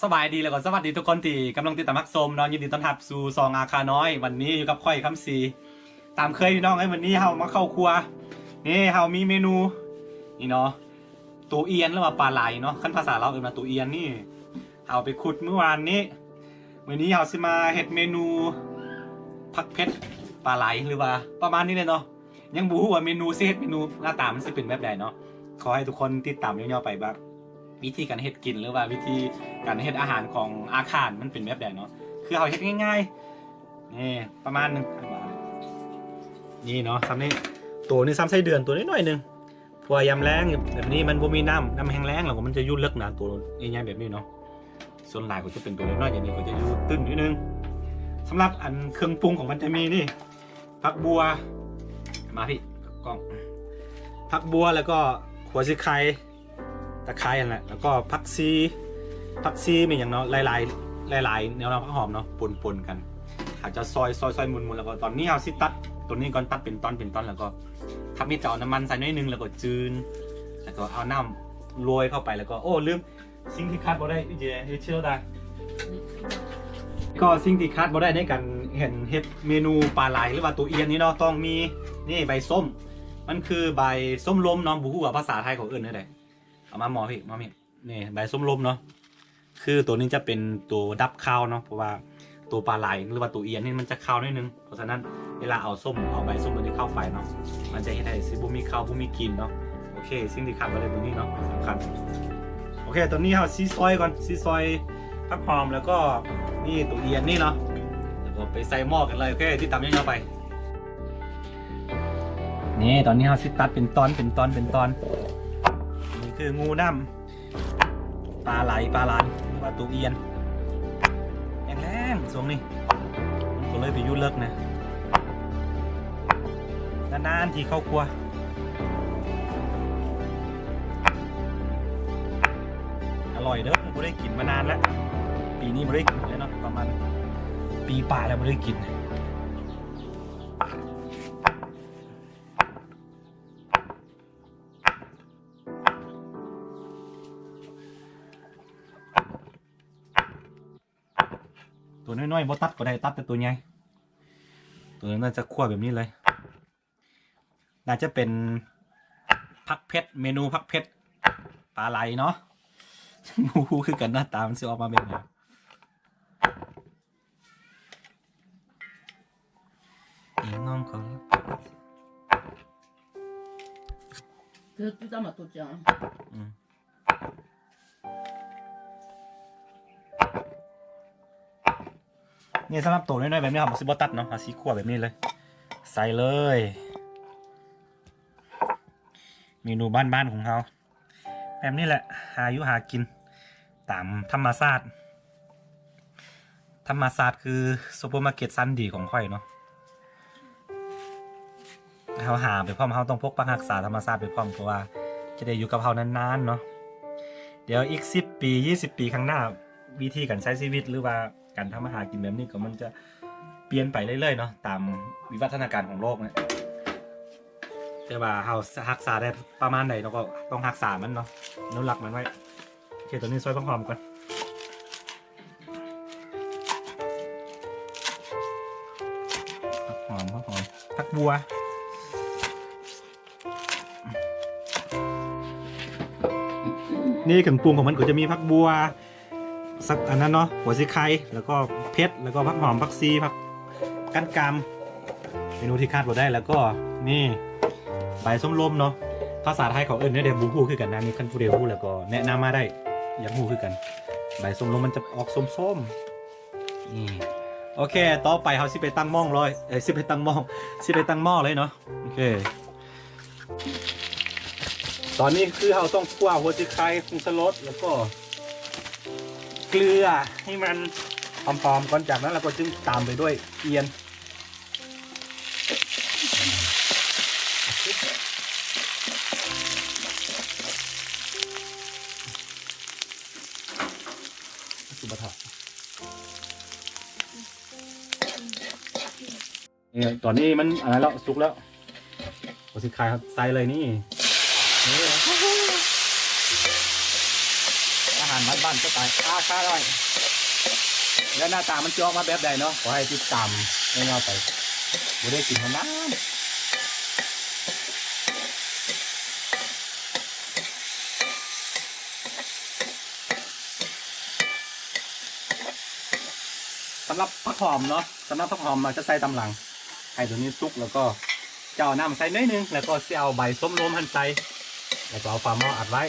ສະບາຍດີ ແລ້ວກໍສະຫວັດດີທຸກຄົນທີ່ກຳລັງຕິດຕາມຮັບຊົມເນາະ, ຍິນດີຕ້ອນຮັບສູ່ຊ່ອງອາຄານ້ອຍ. ວັນນີ້ຢູ່ກັບຂ້ອຍ ຄຳສີ ຕາມເຄີຍ ພີ່ນ້ອງເອີຍ. ວັນນີ້ເຮົາມາເຂົ້າຄົວ ນີ້ເຮົາມີເມນູນີ້ເນາະ ໂຕອຽນ ຫຼືວ່າປາໄຫຼເນາະ, ຄັນພາສາລາວເອີ້ນວ່າໂຕອຽນນີ້ ເຮົາໄປຂຸດມື້ວານນີ້. ມື້ນີ້ເຮົາຊິມາເຮັດເມນູຜັກເຜັດປາໄຫຼ ຫຼືວ່າປະມານນີ້ແຫຼະເນາະ. ຍັງບໍ່ຮູ້ວ່າເມນູ ຊິເຮັດເມນູໜ້າຕາມັນຊິເປັນແບບໃດເນາະ. ຂໍໃຫ້ທຸກຄົນຕິດຕາມຍາວໆໄປວ່າວິທີການເຮັດກິນ ຫຼືວ່າວິທີການເຮັດອາຫານຂອງອາຄານມັນເປັນແບບໃດເນາະ. ຄືເຮົາເຮັດງ່າຍໆ ນີ້ປະມານໜຶ່ງ ນີ້ເນາະ ຊ່ຳນີ້. ໂຕນີ້ຊ່ຳໄສ້ເດືອນ ໂຕນ້ອຍໆໜຶ່ງ. ເພາະວ່າຍາມແລ້ງແບບນີ້ມັນບໍ່ມີນ້ຳ, ນ້ຳແຫ້ງແລ້ງ ແລ້ວກໍມັນຈະຢູ່ເລິກນະ ໂຕໃຫຍ່ໆແບບນີ້ເນາະ. ສ່ວນຫຼາຍກໍຈະເປັນໂຕນ້ອຍໆ ຢ່າງນີ້ກໍຈະຢູ່ຕື້ນນິດໜຶ່ງ. ສຳລັບອັນເຄື່ອງປຸງຂອງມັນຈະມີນີ້ ຜັກບົ່ວ ມາພີ່ກ້ອງ ຜັກບົ່ວ ແລ້ວກໍຫົວສີໄຄ ຕະໄຄຫັ້ນແຫຼະ ແລ້ວກໍຜັກຊີ ຜັກຊີມີຫຍັງເນາະ ຫຼາຍໆ ຫຼາຍໆແນວເນາະ ຜັກຫອມເນາະ ປົນໆກັນ. ເຮົາຈະຊອຍໆໆ ໝຸນໆ ແລ້ວກໍຕອນນີ້ເຮົາຊິຕັດໂຕນີ້ກ່ອນ ຕັດເປັນຕອນເປັນຕອນ ແລ້ວກໍທຳອິດຈະເອົານ້ຳມັນໃສ່ໜ້ອຍໜຶ່ງ ແລ້ວກໍຈືນ ແລ້ວກໍເອົານ້ຳໂລຍເຂົ້າໄປ ແລ້ວກໍ ໂອ້ ລືມ ສິ່ງທີ່ຂາດບໍ່ໄດ້ ເຈ ເຮັດເຊວດາ ກໍສິ່ງທີ່ຂາດບໍ່ໄດ້ໃນການເຮັດເມນູປາໄຫຼ ຫຼືວ່າໂຕອຽນນີ້ເນາະ ຕ້ອງມີນີ້ໃບສົ້ມ. ມັນຄືໃບສົ້ມລົມເນາະ, ບໍ່ຮູ້ວ່າພາສາໄທເຂົາເອີ້ນແນວໃດ. ເອົາມາໝໍ້ພີ່ ໝໍ້ພີ່ ນີ້ໃບສົ້ມລົມເນາະ. ຄືໂຕນີ້ຈະເປັນໂຕດັບຄາວເນາະ, ເພາະວ່າໂຕປາໄຫຼ ຫຼືວ່າໂຕອຽນນີ້ມັນຈະຄາວໜ້ອຍໜຶ່ງ. ເພາະສະນັ້ນ ເວລາເອົາສົ້ມ ເອົາໃບສົ້ມໂຕນີ້ເຂົ້າໄປເນາະ ມັນຈະເຮັດໃຫ້ຊິບໍ່ມີຄາວ ບໍ່ມີກິ່ນເນາະ. ໂອເຄ ສິ່ງທີ່ຂາດບໍ່ໄດ້ໂຕນີ້ເນາະ ສຳຄັນ. ໂອເຄ ຕອນນີ້ເຮົາຊິຊອຍກ່ອນ ຊິຊອຍຜັກຫອມ ແລ້ວກໍນີ້ໂຕອຽນນີ້ເນາະ ແລ້ວກໍໄປໃສ່ໝໍ້ກັນເລີຍ. ໂອເຄ ຕິດຕາມຍາວໆໄປ. ນີ້ ຕອນນີ້ເຮົາຊິຕັດເປັນຕອນ ເປັນຕອນ ເປັນຕອນ. ນີ້ຄືງູນ້ຳ ປາໄຫຼ ປາລານ ຫຼືວ່າໂຕອຽນ. ແຫ້ງແລ້ງຊ່ວງນີ້ ມັນກໍເລີຍໄປຢູ່ເລິກນະ. ນານໆທີເຂົ້າຄົວ. ອະລ່ອຍເດີ້ ບໍ່ໄດ້ກິນມານານແລ້ວ. ປີນີ້ບໍ່ໄດ້ກິນເລີຍເນາະ ປະມານປີປາຍແລ້ວບໍ່ໄດ້ກິນ. ໂຕນ້ອຍໆບໍ່ຕັດກໍໄດ້ ຕັດແຕ່ໂຕໃຫຍ່. ໂຕນັ້ນຈະຂົ້ວແບບນີ້ເລີຍ. ໜ້າຈະເປັນຜັກເຜັດ ເມນູຜັກເຜັດປາໄຫຼເນາະ. ບໍ່ຮູ້ຄືກັນ ໜ້າຕາມັນຊິອອກມາແບບໃດ. 이 ܢ 거. 그 뜯어 맞췄지 않아? 응. ນີ້ ສຳລັບໂຕນ້ອຍໆແບບນີ້ ເຮົາຊິບໍ່ຕັດເນາະ ເຮົາຊິຂົ້ວແບບນີ້ເລີຍ ໃສ່ເລີຍ. ເມນູບ້ານໆຂອງເຮົາ ແບບນີ້ແຫຼະ ຫາຢູ່ຫາກິນຕາມທຳມະຊາດ. ທຳມະຊາດຄືຊຸບເປີມາເກັດຊັ້ນດີຂອງຂ້ອຍເນາະ. ເຮົາຫາໄປພ້ອມ ເຮົາຕ້ອງປົກປັກຮັກສາທຳມະຊາດໄປພ້ອມ ເພາະວ່າຈະໄດ້ຢູ່ກັບເຮົານານໆເນາະ. ດຽວອີກສິບປີ ຊາວປີຂ້າງໜ້າ ວິທີການໃຊ້ຊີວິດ ຫຼືວ່າການທຳມາຫາກິນແບບນີ້ ກໍມັນຈະປ່ຽນໄປເລື້ອຍໆເນາະ ຕາມວິວັດທະນາການຂອງໂລກເນາະ. ແຕ່ວ່າເຮົາຮັກສາໄດ້ປະມານໃດ ເຮົາກໍຕ້ອງຮັກສາມັນເນາະ ອະນຸລັກມັນໄວ້. ໂອເຄ ຕອນນີ້ຊອຍຜັກຫອມກ່ອນ. ຜັກຫອມ ຜັກຫອມ ຜັກບົ່ວ. ນີ້ເຄື່ອງປຸງຂອງມັນກໍຈະມີຜັກບົ່ວ ສັກອັນນັ້ນເນາະ ຫົວສີໄຄ ແລ້ວກໍເຜັດ ແລ້ວກໍຜັກຫອມ ຜັກຊີ ຜັກ ກ້ານກາມ ເມນູທີ່ຂາດບໍ່ໄດ້. ແລ້ວກໍນີ້ໃບສົ້ມລົມເນາະ ພາສາໄທເຂົາເອີ້ນແນວໃດບໍ່ຮູ້ຄືກັນນະ. ນີ້ຄັນຜູ້ໃດຮູ້ແລ້ວກໍແນະນຳມາໄດ້ ຢາກຮູ້ຄືກັນ. ໃບສົ້ມລົມມັນຈະອອກສົ້ມໆ ນີ້. ໂອເຄ ຕໍ່ໄປເຮົາຊິໄປຕັ້ງໝໍ້ເລີຍ ເອີ ຊິໄປຕັ້ງໝໍ້ ຊິໄປຕັ້ງໝໍ້ເລີຍເນາະ. ໂອເຄ ຕອນນີ້ຄືເຮົາຕ້ອງຂົ້ວຫົວສີໄຄ ຜົງສະຫຼົດ ແລ້ວກໍເກືອໃຫ້ມັນຫອມໆກ່ອນ. ຈາກນັ້ນເຮົາກໍຈຶ່ງຕາມໄປດ້ວຍອຽນ. ນີ້ ຕອນນີ້ມັນອັນນັ້ນແລ້ວ ສຸກແລ້ວ ກໍຊິຂາຍໃສ່ເລີຍນີ້. ນີ້ ອາຫານບ້ານໆ ສະໄຕອາຄານ້ອຍ ແລ້ວໜ້າຕາມັນຈະອອກມາແບບໃດເນາະ ຂໍໃຫ້ຕິດຕາມຍາວໆໄປ. ບໍ່ໄດ້ກິນມານານ. ສຳລັບຜັກຫອມເນາະ, ສຳລັບຜັກຫອມເຮົາຈະໃສ່ຕາມຫຼັງ. ໃຫ້ຕົວນີ້ສຸກ ແລ້ວກໍຈະເອົານ້ຳໃສ່ໜ້ອຍໜຶ່ງ ແລ້ວກໍຊິເອົາໃບຊົມລົມຫັ້ນໃສ່ ແລ້ວກໍເອົາຝາໝໍ້ອັດໄວ້.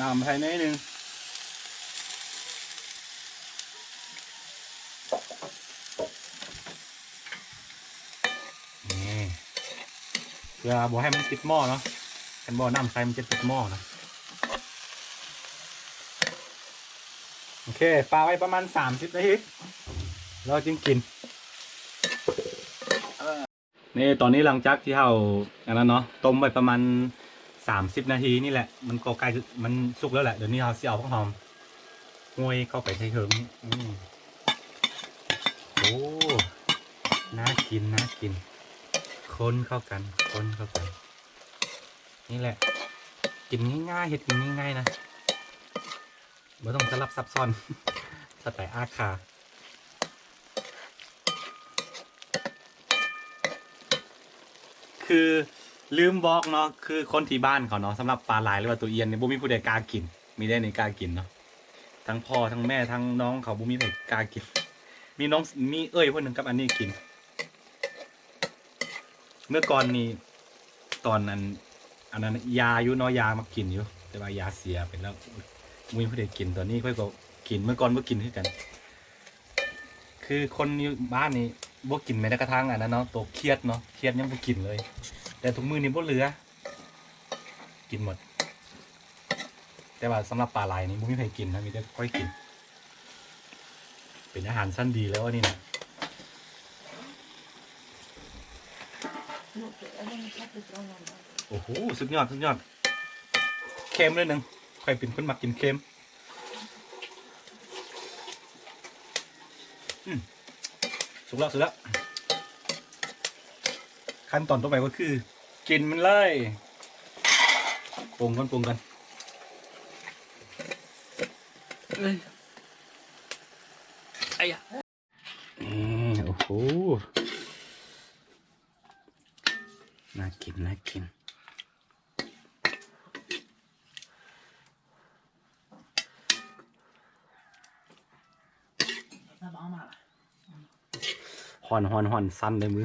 ນ້ຳໃສ່ໜ້ອຍໜຶ່ງ. ນີ້ ເພື່ອບໍ່ໃຫ້ມັນຕິດໝໍ້ເນາະ, ຄັນບໍ່ນ້ຳໃສ່ມັນຈະຕິດໝໍ້ນະ. ໂອເຄ ປະໄວ້ປະມານສາມສິບນາທີ ແລ້ວຈຶ່ງກິນ. ນີ້ ຕອນນີ້ຫຼັງຈາກທີ່ເຮົາ ອັນນັ້ນເນາະ ຕົ້ມໄວ້ປະມານສາມສິບນາທີນີ້ແຫຼະ ມັນກໍໃກ້ ມັນສຸກແລ້ວແຫຼະ. ດຽວນີ້ເຮົາຊິເອົາຜັກຫອມໂຮຍເຂົ້າໄປໃສ່ເທິງນີ້. ອືມ ໂອ້ ໜ້າກິນ ໜ້າກິນ. ຄົນເຂົ້າກັນ ຄົນເຂົ້າກັນ. ນີ້ແຫຼະ ກິນງ່າຍໆ ເຮັດກິນງ່າຍໆນະ. ບໍ່ຕ້ອງສະຫຼັບຊັບຊ້ອນ ສະໄຕອາຄາ. ຄືລືມບອກເນາະ ຄືຄົນທີ່ບ້ານເຂົາເນາະ ສຳລັບປາລາຍ ຫຼືວ່າໂຕອ່ຽນນີ້ ບໍ່ມີຜູ້ໃດກ້າກິນ, ມີແຕ່ນີ້ກ້າກິນເນາະ. ທັງພໍ່ ທັງແມ່ ທັງນ້ອງເຂົາ ບໍ່ມີໃຜກ້າກິນ. ມີນ້ອງ ມີເອື້ອຍຄົນໜຶ່ງກັບອັນນີ້ກິນ. ເມື່ອກ່ອນນີ້ ຕອນອັນ ອັນນັ້ນ ຢາຢູ່ເນາະ ຢາມັກກິນຢູ່ ແຕ່ວ່າຢາເສຍໄປແລ້ວ ບໍ່ມີຜູ້ໃດກິນ. ຕອນນີ້ຂ້ອຍກໍກິນ ເມື່ອກ່ອນບໍ່ກິນຄືກັນ. ຄືຄົນຢູ່ບ້ານນີ້ບໍ່ກິນແມ້ແຕ່ກະທັ່ງອັນນັ້ນເນາະ ໂຕຄຽດເນາະ ຄຽດຍັງບໍ່ກິນເລີຍ. ແຕ່ທຸກມື້ນີ້ບໍ່ເຫຼືອ ກິນໝົດ. ແຕ່ວ່າສຳລັບປາໄລນີ້ບໍ່ມີໃຜກິນນະ ມີແຕ່ຂ້ອຍກິນ. ເປັນອາຫານຊັ້ນດີແລ້ວອັນນີ້ນະ. ໂອ້ໂຫ ສຸດຍອດ ສຸດຍອດ. ເຄັມໜ້ອຍໜຶ່ງ ຂ້ອຍເປັນຄົນມັກກິນເຄັມ. ອືມ ສຸກແລ້ວ ສຸກແລ້ວ. ຂັ້ນຕອນຕໍ່ໄປກໍຄື ກິນມັນເລີຍ. ປົງກ່ອນ ປົງກ່ອນ. ເອີຍ ໄອ້ຍະ ອືມ ໂອ້ໂຫ ໜ້າກິນ ໜ້າກິນ. ຮ້ອນ ຮ້ອນ ຮ້ອນ ສັ່ນເລີຍມື.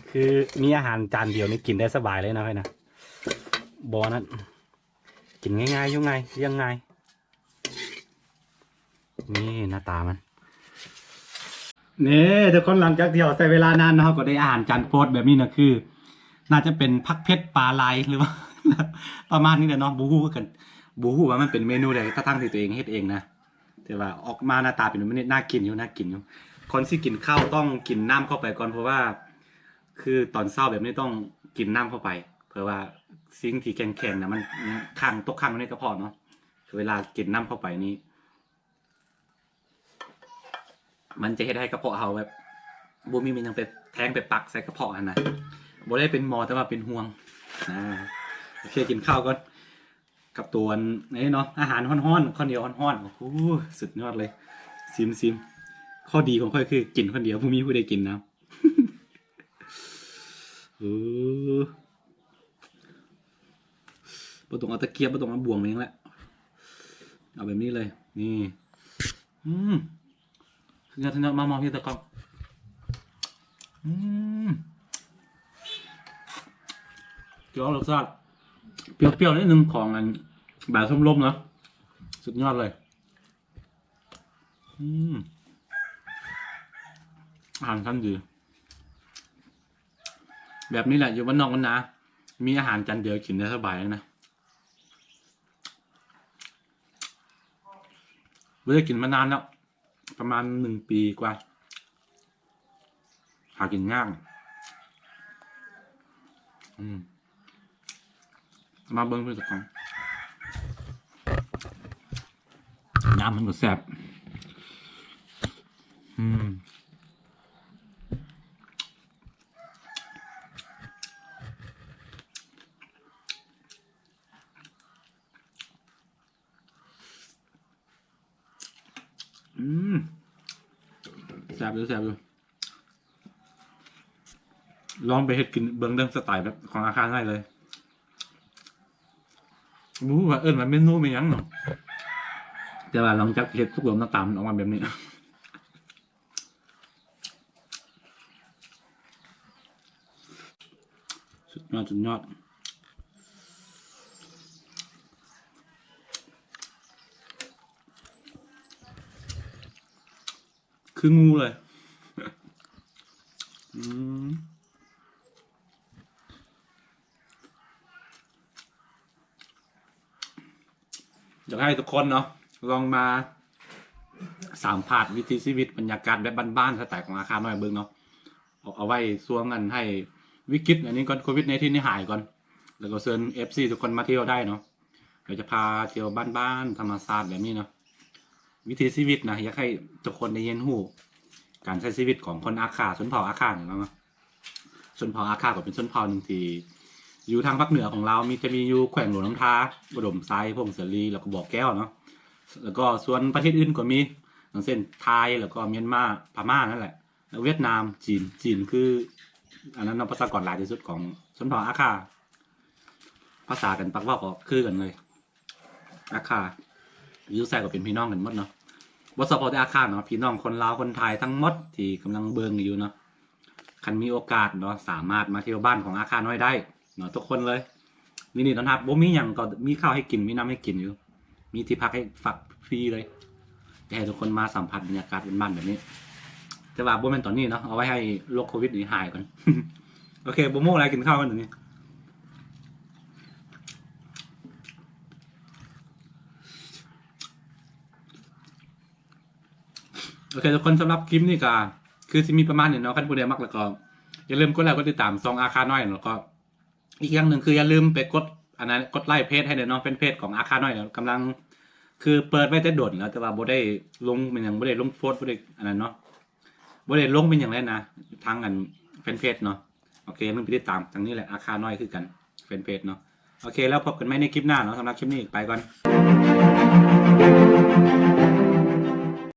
ຄືມີອາຫານຈານດຽວນີ້ກິນໄດ້ສະບາຍເລີຍນະ ຂ້ອຍນະ. ບໍ່ນັ້ນ ກິນງ່າຍໆ ຢູ່ງ່າຍ ລ້ຽງງ່າຍ. ນີ້ໜ້າຕາມັນ ນີ້ທຸກຄົນ ຫຼັງຈາກທີ່ເຮົາໃຊ້ເວລານານເນາະ ເຮົາກໍໄດ້ອາຫານຈານໂປດແບບນີ້ນະ ຄືໜ້າຈະເປັນຜັກເຜັດປາລາຍ ຫຼືວ່າປະມານນີ້ແຫຼະເນາະ. ບໍ່ຮູ້ຄືກັນ ບໍ່ຮູ້ວ່າມັນເປັນເມນູໃດ ກະທັ່ງທີ່ຕົວເອງເຮັດເອງນະ ແຕ່ວ່າອອກມາໜ້າຕາເປັນແບບນີ້ ໜ້າກິນຢູ່ ໜ້າກິນຢູ່. ກ່ອນຊິກິນເຂົ້າຕ້ອງກິນນ້ຳເຂົ້າໄປກ່ອນ ເພາະວ່າ ຄືຕອນເຊົ້າແບບນີ້ຕ້ອງກິນນ້ຳເຂົ້າໄປ ເພື່ອວ່າສິ່ງທີ່ແຂງໆນະ ມັນຍັງຄ້າງ ຕົກຄ້າງຢູ່ໃນກະເພາະເນາະ. ເວລາກິນນ້ຳເຂົ້າໄປນີ້ ມັນຈະເຮັດໃຫ້ກະເພາະເຮົາແບບ ບໍ່ມີ ມີຫຍັງໄປແທງໄປປັກໃສ່ກະເພາະຫັ້ນນະ. ບໍ່ໄດ້ເປັນໝໍ ແຕ່ວ່າເປັນຫ່ວງ. ອາ ໂອເຄ ກິນເຂົ້າກ່ອນ ກັບຕົວອັນນີ້ເນາະ ອາຫານຮ້ອນໆ ເຂົ້າໜຽວຮ້ອນໆ. ໂອ້ໂຫ ສຸດຍອດເລີຍ. ຊິມ ຊິມ. ຂໍ້ດີຂອງຂ້ອຍຄືກິນຄົນດຽວ ບໍ່ມີຜູ້ໃດກິນນຳ. ເອີ ບໍ່ຕ້ອງເອົາຕະກຽບ ບໍ່ຕ້ອງເອົາບ່ວງຫຍັງລະ ເອົາແບບນີ້ເລີຍ. ນີ້ ອືມ ສຸດຍອດ ສຸດຍອດ. ມາ ມາ ພີ່ຕາກ້ອງ. ອືມ ຈະເອົາລົດຊາດປ່ຽວໆ ໜ້ອຍໜຶ່ງຂອງອັນ ໃບຊົມລົມເນາະ. ສຸດຍອດເລີຍ. ອືມ ອາຫານຊັ້ນດີ ແບບນີ້ແຫຼະ ຢູ່ບ້ານນອກບ້ານນາ ມີອາຫານຈານດຽວກິນໄດ້ສະບາຍເລີຍນະ. ບໍ່ໄດ້ກິນມານານແລ້ວ ປະມານໜຶ່ງປີກວ່າ ຫາກິນຍາກ. ອືມ ມາເບິ່ງເພິ່ນສາກ່ອນ. ນ້ຳມັນກໍແຊບ. ອືມ. ອືມ ແຊບຢູ່ ແຊບຢູ່. ລອງໄປເຮັດກິນເບິ່ງເດີ ສະໄຕແບບຂອງອາຄານ້ອຍເລີຍ. ບໍ່ຮູ້ວ່າເອີ້ນວ່າເມນູແມ່ນຫຍັງເນາະ ແຕ່ວ່າຫຼັງຈາກເຮັດສຸກລົງ ໜ້າຕາມັນອອກມາແບບນີ້. ສຸດຍອດ ສຸດຍອດ. ຄືງູເລີຍ. ອືມ. ຢາກໃຫ້ທຸກຄົນເນາະ ລອງມາສຳຜັດວິຖີຊີວິດ ບັນຍາກາດແບບບ້ານໆ ສະໄຕຂອງອາຄານ້ອຍເບິ່ງເນາະ. ເອົາ ເອົາໄວ້ຊ່ວງອັນໃຫ້ວິກິດອັນນີ້ກ່ອນ ໂຄວິດໄນທີນນີ້ຫາຍກ່ອນ ແລ້ວກໍເຊີນເອັຟຊີທຸກຄົນມາທ່ຽວໄດ້ເນາະ. ດຽວຈະພາທ່ຽວບ້ານໆ ທຳມະຊາດແບບນີ້ເນາະ. ວິຖີຊີວິດນະ ຢາກໃຫ້ທຸກຄົນໄດ້ຮຽນຮູ້ການໃຊ້ຊີວິດຂອງຄົນອາຄາ ຊົນເຜົ່າອາຄານີ້ເນາະ. ຊົນເຜົ່າອາຄາກໍເປັນຊົນເຜົ່າໜຶ່ງທີ່ຢູ່ທາງພາກເໜືອຂອງລາວ ມີ ຈະມີຢູ່ແຂວງຫຼວງນ້ຳທາ, ອຸດົມໄຊ, ຜົ້ງສາລີ ແລ້ວກໍບໍ່ແກ້ວເນາະ. ແລ້ວກໍສ່ວນປະເທດອື່ນກໍມີ ຢ່າງເຊັ່ນ ໄທ ແລ້ວກໍມຽນມາ, ພະມ້ານັ້ນແຫຼະ ແລ້ວຫວຽດນາມ, ຈີນ. ຈີນຄືອັນນັ້ນເນາະ ປະຊາກອນຫຼາຍທີ່ສຸດຂອງຊົນເຜົ່າອາຄາ. ພາສາກັນ ປາກເວົ້າກໍຄືກັນເລີຍ ອາຄາ. ຢູ່ໃສກໍເປັນພີ່ນ້ອງກັນໝົດເນາະ. ບໍ່ສະເພາະແຕ່ອາຄາເນາະ, ພີ່ນ້ອງຄົນລາວ ຄົນໄທທັງໝົດທີ່ກຳລັງເບິ່ງຢູ່ເນາະ, ຄັນມີໂອກາດເນາະ ສາມາດມາທ່ຽວບ້ານຂອງອາຄານ້ອຍໄດ້ເນາະ ທຸກຄົນເລີຍ. ຍິນດີຕ້ອນຮັບ, ບໍ່ມີຫຍັງກໍມີເຂົ້າໃຫ້ກິນ ມີນ້ຳໃຫ້ກິນຢູ່. ມີທີ່ພັກໃຫ້ພັກຟຣີເລີຍ. ຢາກໃຫ້ທຸກຄົນມາສຳຜັດບັນຍາກາດບ້ານໆແບບນີ້ ແຕ່ວ່າບໍ່ແມ່ນຕອນນີ້ເນາະ, ເອົາໄວ້ໃຫ້ໂລກໂຄວິດນີ້ຫາຍກ່ອນ. ໂອເຄ ບໍ່ໂມ້ຫຼາຍ ກິນເຂົ້າກັນດຽວນີ້. ໂອເຄທຸກຄົນ, ສຳລັບຄລິບນີ້ກໍຄືຊິມີປະມານນີ້ເນາະ. ຄັນຜູ້ໃດມັກແລ້ວກໍຢ່າລືມກົດໄລກົດຕິດຕາມຊ່ອງອາຄານ້ອຍ, ແລ້ວກໍ ອີກຢ່າງໜຶ່ງຄືຢ່າລືມໄປກົດອັນນັ້ນ ກົດໄລເພຈໃຫ້ແດ່ເນາະ, ແຟນເພຈຂອງອາຄານ້ອຍ ກຳລັງ ຄືເປີດໄວ້ແຕ່ດົນແລ້ວ ແຕ່ວ່າບໍ່ໄດ້ລົງແມ່ນຫຍັງ ບໍ່ໄດ້ລົງໂພສ ບໍ່ໄດ້ອັນນັ້ນເນາະ, ບໍ່ໄດ້ລົງແມ່ນຫຍັງເລີຍນະ ທາງອັນແຟນເພຈເນາະ. ໂອເຄ ຢ່າລືມໄປຕິດຕາມທາງນີ້ແຫຼະ ອາຄານ້ອຍຄືກັນ ແຟນເພຈເນາະ. ໂອເຄ ແລ້ວພົບກັນໃໝ່ໃນຄລິບໜ້າເນາະ, ສຳລັບຄລິບນີ້ໄປກ່ອນ.